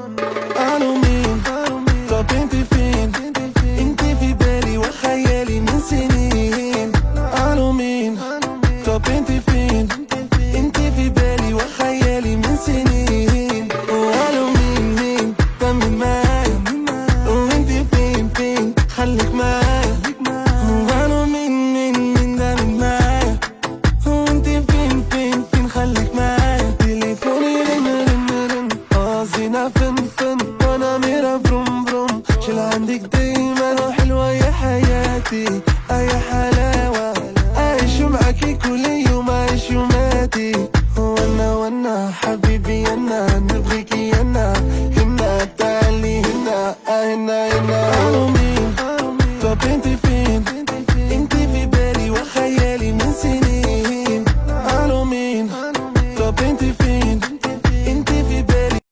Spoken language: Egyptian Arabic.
الو مين؟ طب انت فين؟ انت في بالي وخيالي من سنين. الو مين؟ طب انت فين؟ انت في بالي وخيالي من سنين. والو مين مين ده مين معايا؟ وانت فين فين؟ خليك معايا. والو مين مين مين ده مين معايا؟ وانت فين فين فين؟ خليك معايا. تليفوني رن رن رن، قصدنا فن فن، وانا ميرا بروم بروم، شيل عندك دايما حلوة يا حياتي، اي حلاوة اعيش معاكي كل يوم، اعيش يوماتي. وانا وانا حبيبي انا نبغيكي انا، هنا تعالي هنا، هنا هنا.